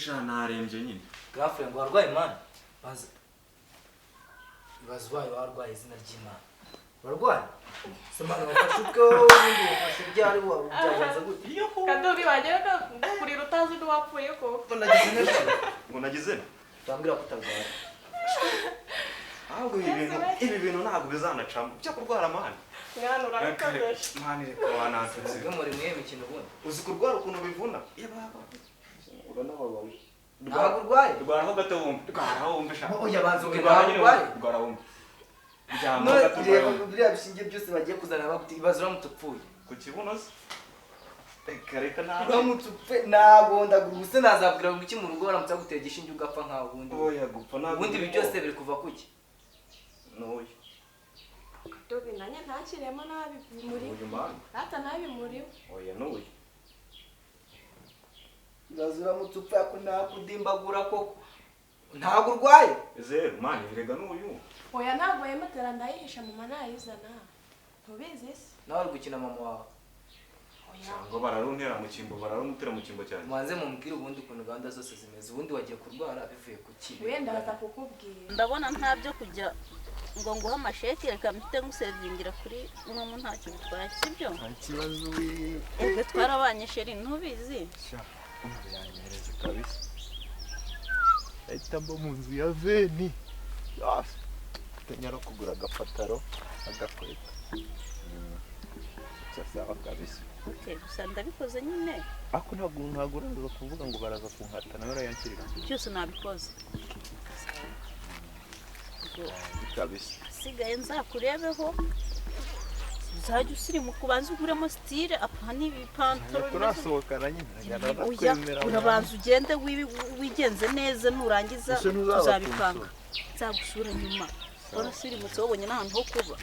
Sha, narembye nyine. Girlfriend, ngo warwaye man? Baza ibaze, ubaye warwaye, izina ry'Imana, warwaye se man? Wafashe utwe wowe, ubundi wafashe ryari? Byagenze gute? Kadobi, wagera kurira utazi n'uwapfuye koko. Nagize neza. Ngo nagize? Utambwira ko utarwaye. Ahubwo ibi bintu ntabwo bizanacamo byo kurwara, man. Mwana, urakadoje. Man, reka, wanasetse. Ubwo muri mwe mikino ubundi. Uzi kurwara ukuntu bivuna? Uranababaye. Ntabwo urwaye. Rwaraho gato wumve, rwaraho wumve sha. Oya, banza ubwe. Rwara Ntabwo nyine urwaye. wumve, rwara wumve. Ryama None gato, rwara reba wumve. biriya bishinge byose bagiye kuzana baguti, ibaze uramutse upfuye. Ku kibuno se? Reka reka, ntabwo. Uramutse upfe nagondagura ubuse, nazabwira ngo iki mu rugo baramutse bagutera igishinge ugapfa nkawe ubundi? Oya, gupfa ntabwo. Ubundi ibi byose biri kuva kuki? N'uyu. Kadobi, nanjye ntakiremo nabi muri. Uyu man. Hata nabi muri. Oya, n'uyu. Ibaze uramutse upfa ko nakudimbagura koko. Ntabwo urwaye. Zeru man, rega n'uyu. Oya, ntabwo yemetera, ndayihisha, mama nayizana, ntubizi se? Nawe uri gukina mama wawe. Oya. Cyangwa bararuntera mu cyimbo, bararumutera mu cyimbo cyane. Mubanze mumubwire ubundi ukuntu gahunda zose zimeze. Ubundi wagiye kurwara bivuye ku ki? Wenda ndaza kukubwira. Ndabona nta byo kujya ngo nguhe amasheki, reka mpite ngusevingira kuri MoMo, ntacyo bitwaye, sibyo? Nta kibazo we. Ubwo twarabanye chéri, ntubizi? Sha, umva, yanyohereze kabisa, ahita mba mu nzu ya veni mfite no kugura agapataro, agakweto. Sawa kabisa. Okay, gusa ndabikoze nyine. Ariko ntabwo uraza kuvuga ngo baraza kunkata, nawe urayanshyirira? Byose nabikoze. Ubwo Kabisa. asigaye nzakurebeho, uzajya usirimuka, ubanza uguremo style, apana ibipantaro bimeze. Turasohokana nyine. Oya, urabanza ugende wigenze neza, nurangiza Ese ntuzaza tuzabipanga. kunsura? Nzagusura nyuma warasirimutse, wabonye n'ahantu ho kuba.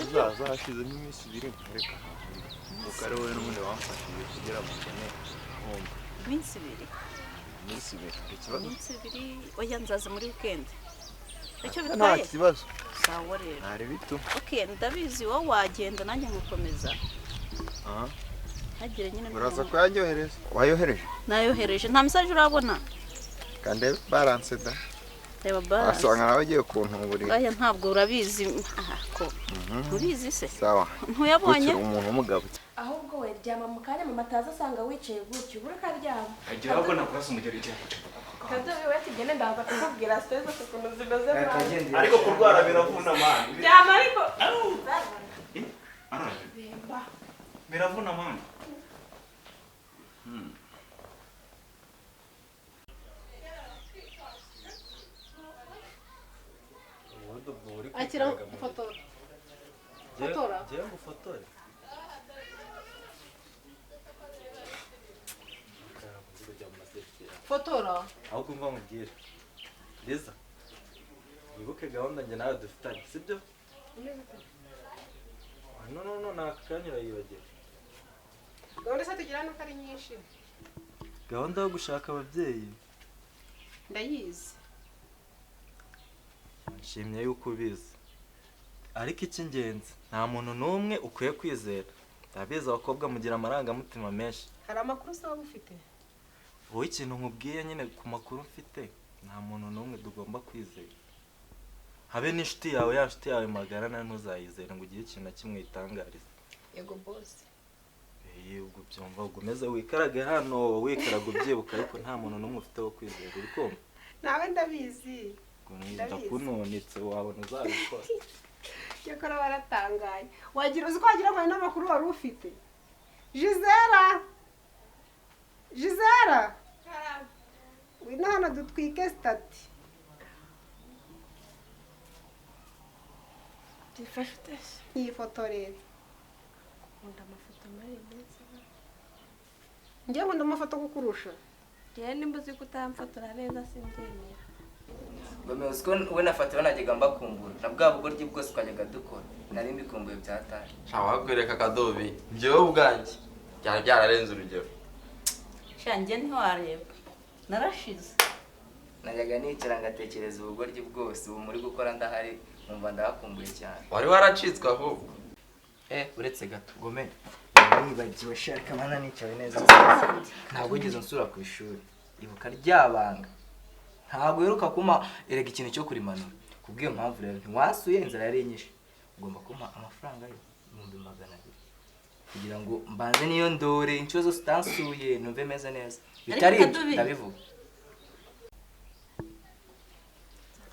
Uzaza hashyizemo iminsi 2, nkwereka ahantu uri, kuko ari wowe n'ubundi wamfashije kugira ngo mbone aho mba. Iminsi 2? Iminsi 2, hari ikibazo? Iminsi 2? Oya, nzaza muri weekend, icyo Nta bitwaye? kibazo. Sawa rero. Ntari bito. Okay, ndabizi wowe wagenda, nanjye nkakomeza. Aha. Ntagire nyine. Uraza kuyanyohereza? Wayohereje? Nayohereje, nta message urabona? Kandi balance da. Reba balance. Wasanga nawe ugiye kuntuburira. Aya ntabwo urabizi. Ah, ko ntubizi se? Sawa. Ntuyabonye? Gutyo umuntu w'umugabo. Ahubwo we ryama mu kanya, mama ataza asanga wicaye gutyo, ubura ukaryama. Agira ahubwo nakurasa umugeri igihe. Kadobi we, tugende, ndaza kukubwira story zose ukuntu zimeze mwana. Ariko kurwara biravuna, man. Ryama ariko. Eh, araje. Reba. Biravuna, man. Ubundi ubwo uri Akira. kwikaraga mu Fotora, fotora. Ngewe ngufotore? Kujya mu maselfie yawe. Fotora. Ahubwo umva nkubwire, Liza, wibuke gahunda njye nawe dufitanye, sibyo? No, no, no, ni aka kanya urayibagira. Gahunda se tugira nuko ari nyinshi? Gahunda yo gushaka ababyeyi. Ndayizi. Nshimye yuko ubizi, ariko icy'ingenzi nta muntu n'umwe ukwiye kwizera. Ndabizi abakobwa mugira amarangamutima menshi. Hari amakuru se waba ufite? Wowe ikintu nkubwiye nyine, ku makuru mfite, nta muntu n'umwe tugomba kwizera, habe n'inshuti yawe, ya nshuti yawe magara, nawe ntuzayizere ngo ugire ikintu na kimwe uyitangariza. Yego boss. Ubwo byumva, ubwo umeze wikarage hano, wikaraga ubyibuka, ariko nta muntu n'umwe ufite wo kwizera, uri kumva? Nawe ndabizi. Ndabizi. Ndakunonitse, wabona uzabikora. Cyakora baratangaye, wagira uzi ko wagira ngo hari n'amakuru wari ufite. Gisera, Gisera, ngwino hano dutwike status. Byifashe ute se? Iyi foto rero. Nkunda amafoto muri iyi minsi. Njye nkunda amafoto kukurusha. Njyewe nimba uzi ko utamfotora neza simbyemera. Gomez, ko we na Fatira najyaga mbakumbura na bwa bugoryi bwose twajyaga dukora, nari mbikumbuye byataye. Nshaka wakwereka akadobi, njyewe ubwanjye byari byararenze urugero. Sha, njye ntiwareba, narashize. Najyaga nicara ngatekereza ubugoryi bwose ubu muri gukora ndahari, nkumva ndahakumbuye cyane. Wari waracitswe ahubwo. Eh, uretse gato Gome, nibagiwe shaka mana, nicaye neza, ntabwo wigeze nsura ku ishuri. Ibuka ryabanga. Ntabwo uheruka kumpa erega ikintu cyo kurimanura. Kubw'iyo mpamvu rero ntiwasuye inzara yari inyishe. Ugomba kumpa amafaranga yo 200,000 kugira ngo mbanze niyo ndore inshuro zose utansuye numve meze neza. Bitari ibyo ndabivuga.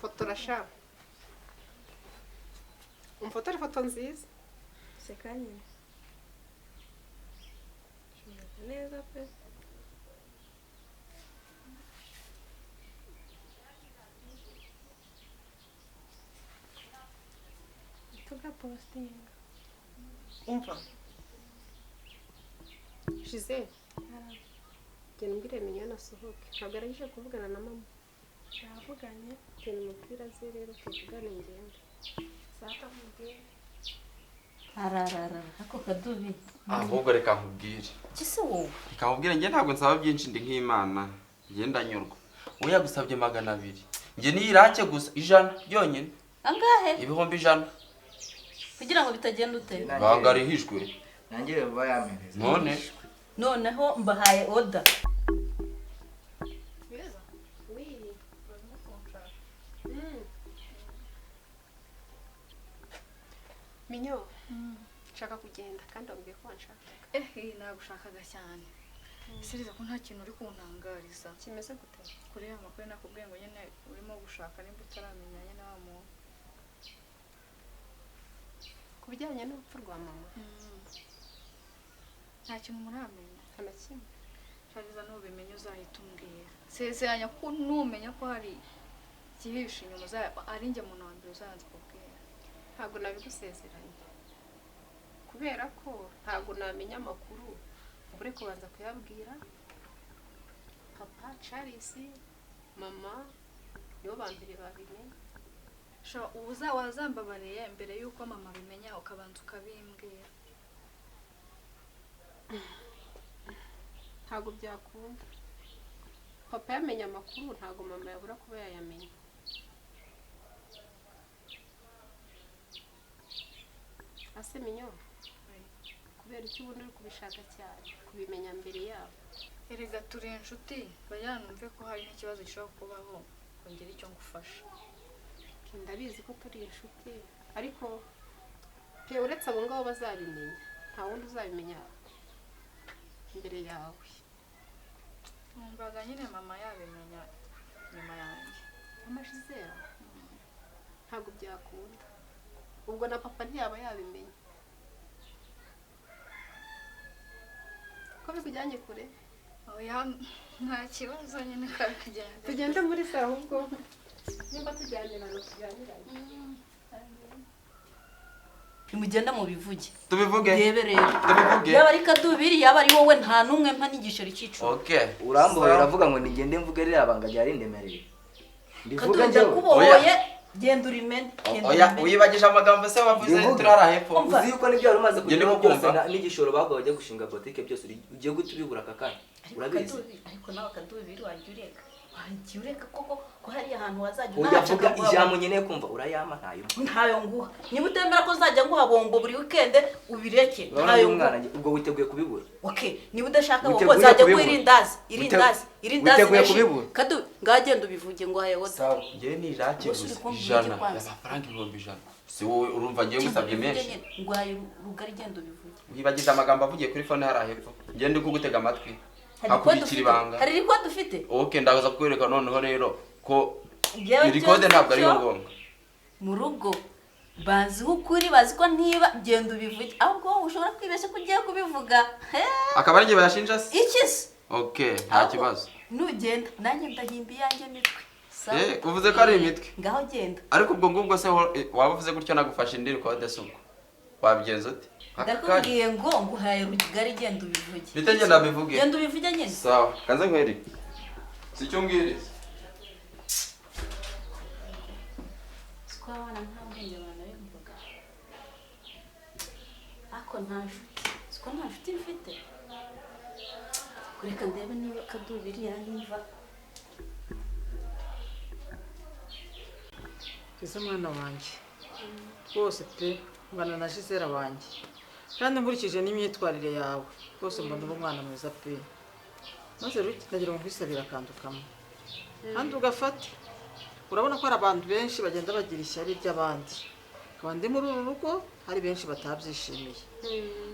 Fotora sha. Umfotore ifoto nziza. Seka nyine. Neza pe. Tugapostinga. Umva. Gisele. Genda umbwire Mignonne asohoke. Ntabwo arangije kuvugana na mama. Yavuganye. Genda umubwire aze rero tuvugane ngende. Sata mubwire. Ararara ako kadubi. Ahubwo reka nkubwire. Kise wowe. Reka nkubwire njye ntabwo nsaba byinshi ndi nk'Imana. Njye ndanyurwa. Wowe yagusabye 200. Njye ni irake gusa 100 byonyine. Angahe? 100,000. Kugira ngo bitagenda ute? Banga rihishwe. Nanjye baba yampereza. None noneho mbahaye order. Oui. Minyo, nshaka kugenda kandi wambwiye ko wanshaka. Nagushakaga cyane. Siriza ko nta kintu uri kuntangariza. Kimeze gute? Kuri ya makuru nakubwiye ngo nyine urimo gushaka nimba utaramenya nyine wa muntu. Ku bijyanye n'urupfu rwa mama. Nta kintu muramenya. Nta na kimwe. Shariza nubimenye uzahita umbwira. Sezeranya ko numenya ko hari ikihishe inyuma ari njye muntu wa mbere uzaza kubwira. Ntabwo nabigusezeranye. Kubera ko ntabwo namenya amakuru mbure kubanza kuyabwira papa Charles, mama nibo ba mbere babimenya. Sha uza wazambabariye mbere yuko mama abimenya ukabanza ukabimbwira. Ntabwo byakunda. Papa yamenye amakuru ntabwo mama yabura kuba yayamenya. Ase Minyo, kubera icyo ubona uri kubishaka cyane kubimenya mbere yabo. Erega turi inshuti bajyana numve ko hari n'ikibazo gishobora kubaho kongera icyo ngufasha. Ndabizi ko turi inshuti ariko pe uretse abo ngabo bazabimenya nta wundi uzabimenya imbere yawe. Numvaga nyine mama yabimenya nyuma yanjye. Mama Gisele ntabwo byakunda. Ubwo na papa ntiyaba yabimenya. Ko bikujyanye kure? Oya nta kibazo nyine kabikujyanye. Tugende muri saro ahubwo nimba tujyanirana tujyanirane. Nimugenda mu bivuge. Tubivuge. Ndebe rero. Tubivuge. Yaba ari kadubiri yaba ari wowe nta numwe mpa n'igisheri cy'icumi. Okay. Uramboye uravuga ngo nigende mvuge ririya banga ryari ndemereye. Ndivuga njyewe. Ndakubohoye genda urimene. Oya uyibagije amagambo se wavuze turara hepfo. Uzi yuko nibyo wari umaze kugira byose n'igishoro baguha bajya gushinga boutique byose ugiye guta ubibura aka kanya. Urabizi. Ariko nawe kadubiri wajya ureka. Wajya ureka koko ko hari ahantu wazajya unaca ijambo nkeneye kumva urayama ntayo. Ntayo nguha. Niba utemera ko nzajya nguha bombo buri weekend ubireke. Ntayo nguha. Ubwo witeguye kubibura. Okay, niba udashaka bombo nzajya nguha irindazi, irindazi, irindazi. Witeguye kubibura. Kadu ngagenda ubivuge ngo haye woda. Sawa. Ngiye ni irake gusa 100 amafaranga 100,000. Si wowe urumva ngiye gusabye menshi. Ngwaye rugari genda ubivuge. Wibagije amagambo avugiye kuri phone hari hepfo. Ngiye ndi kugutega amatwi. Hakubikira ibanga. Hari record ufite? Okay, ndaza kukwereka noneho rero ko record ntabwo ari ngombwa. Mu rugo bazi ukuri bazi ko ntiba genda ubivuge ahubwo ushobora kwibeshya ko ugiye kubivuga. Akaba ari ngiye bayashinja se? Iki se? Okay, nta kibazo. Nugenda nanjye ndahimba iyanjye mitwe. Uvuze ko ari imitwe. Ngaho genda. Ariko ubwo ngubwo se waba uvuze gutyo nagufasha indi record se ubwo. Wabigenza ute? Ndakubwiye ngo nguhaye rugari genda ubivuge. Bite genda bivuge. Genda ubivuge nyine. Sawa, kanze nkwereke. Sicyo mbwiriza. Siko abana nta bwenge banabivuga. Ako nta nshuti. Siko nta nshuti mfite. Kureka ndebe niba kadubiri yanyumva. Ese mwana wanjye. Rwose pe ngana na Gisele wanjye. Kandi nkurikije n'imyitwarire yawe rwose mbona uri umwana mwiza pe. Maze rero ndagira ngo nkwisabire akantu kamwe kandi ugafate. Urabona ko hari abantu benshi bagenda bagira ishyari ry'abandi. Nkaba ndi muri uru rugo hari benshi batabyishimiye,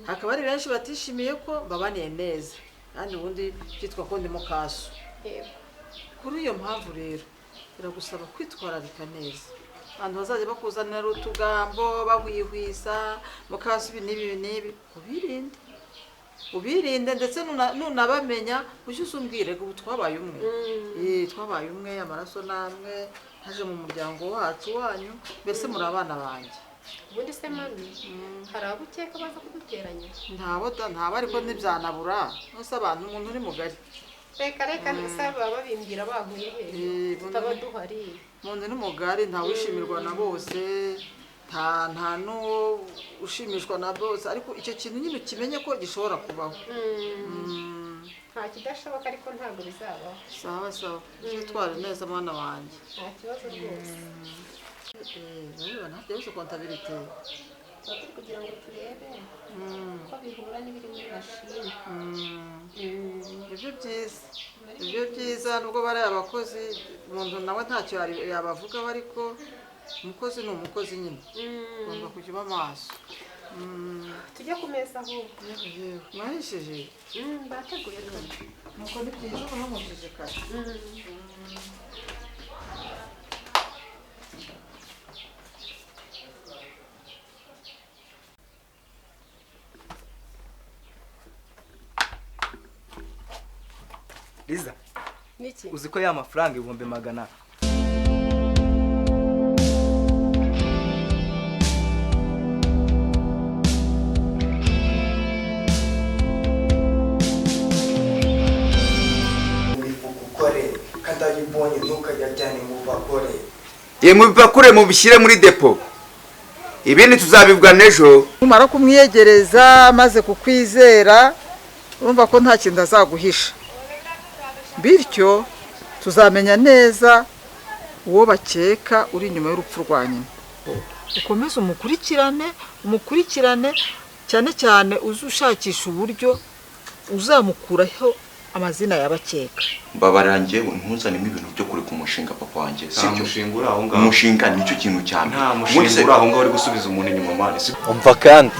hakaba hari benshi batishimiye ko babaniye neza, kandi ubundi byitwa ko ndi mukaso. Kuri iyo mpamvu rero biragusaba kwitwararika neza. Abantu bazajya bakuzanira utugambo bahwihwisa mukaso ibi n'ibi n'ibi, ubirinde ubirinde, ndetse nunabamenya ujye uzumbwire ngo ubu twabaye umwe. Twabaye umwe, amaraso namwe ntaje mu muryango wacu wanyu, mbese muri abana banjye. Ubundi se mami hari abo ukeka baza kuduteranya? Ntabo da, ntabo, ariko ntibyanabura. Nose abantu umuntu uri mugari. Reka reka, ntese baba babimbwira bahuye he tutaba duhari. Umuntu ni mugari, ntawishimirwa na bose, nta n'uwo ushimishwa na bose, ariko icyo kintu nyine ukimenye ko gishobora kubaho. Nta kidashoboka ariko ntabwo bizabaho. Sawa sawa, uzitware neza mwana wanjye. Nta kibazo rwose. Urabibona byose kontabilite. Tuba turi kugira ngo turebe ko bihura n'ibiri muri mashini. Ibyo byiza, ibyo byiza, nubwo bari abakozi umuntu nawe ntacyo yabavugaho, ariko umukozi ni umukozi nyine, ugomba kujya uba maso. Tujye ku meza ahubwo. Yewe mwahishije? Bateguye kare. Nuko ni byiza uba kare. Liza, uzi ko ya mafaranga 100,000 ukore kandi ayo ubonye ntukayajyane mu bagore. Ye mubipakure mubishyire muri depo, ibindi tuzabivuga n'ejo. Numara kumwiyegereza maze kukwizera, urumva ko nta kintu azaguhisha, bityo tuzamenya neza uwo bakeka uri inyuma y'urupfu rwa nyina. Ukomeze umukurikirane, umukurikirane cyane cyane uze ushakisha uburyo uzamukuraho amazina y'abakeka. Mbabarira njyewe ntuzanemo ibintu byo kureka umushinga papa wanjye. Nta mushinga uri aho ngaho. Umushinga nicyo kintu cya mbere. Nta mushinga uri aho ngaho uri gusubiza umuntu inyuma mani. Umva kandi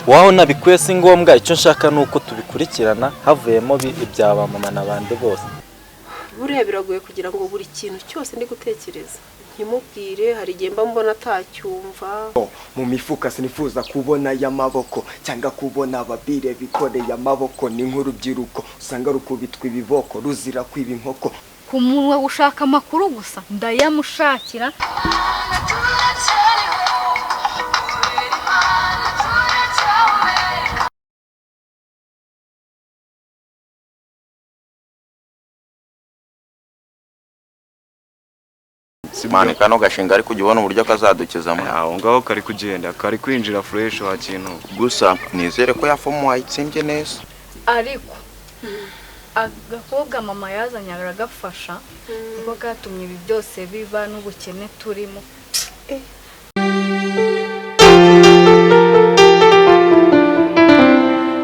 waho nabikuye si ngombwa, icyo nshaka ni uko tubikurikirana havuyemo ibya ba mama n'abandi bose. Buriya biragoye kugira ngo buri kintu cyose ndi gutekereza nkimubwire, hari igihe mba mbona atacyumva. Mu mifuka sinifuza kubona y'amaboko cyangwa kubona ababire bikoreye amaboko, ni nk'urubyiruko usanga rukubitwa ibiboko ruzira kwiba inkoko. Ku munwa gushaka amakuru gusa ndayamushakira. Mani kano gashinga ariko ujya ubona uburyo kazadukiza mwe. Aho ngaho kari kugenda kari kwinjira fresh wa kintu. Gusa nizere ko yafomu wayitsimbye neza. Ariko agakobwa mama yazanye aragafasha, niko katumye ibi byose biba n'ubukene turimo.